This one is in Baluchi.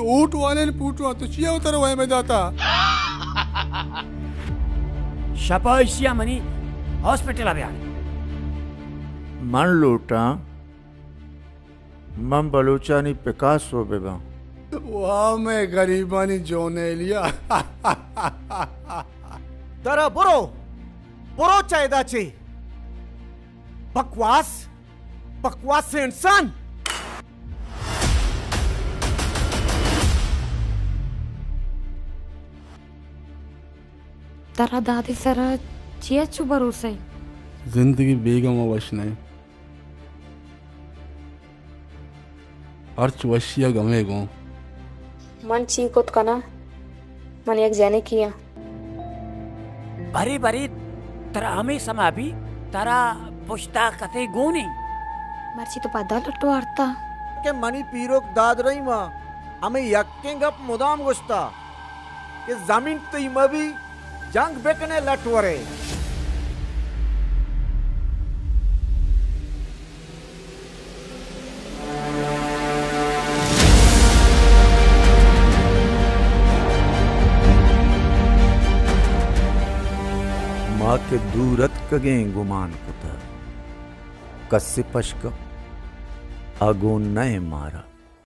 اوٹ والین پوٹواں، تو چیا وتر وہم داتا؟ شپا ایشیا منی ہاسپٹل بیار۔ من لوٹاں من بلوچانی پکاسو بباں۔ واہ، مئے غریبانی جونیلیا۔ ترا برو، برو چہ ادا چے۔ بکواس، بکواس انسان۔ ترا دادے سرا چیا چو بھروسہ ئے؟ زندگی بیگم ء وش نہ انت۔ ہرچ وشی ء گمے گوں۔ من چی کت کناں؟ من یک جنکے آں۔ برے برے ترا ہمے سما بی، ترا پشتا کسے گون انت۔ مرچی تو پدا لٹ وارتا۔ کہ منی پیروک داد رحیم ء ہمے یکیں گپ مدام گوشتا کہ زمین تئی مہ بی، جنگ بکنے لٹ ورے۔ ما کہ دور اتکگیں گمان کتہ، کسے پشک ء گون نہ ایں مارا۔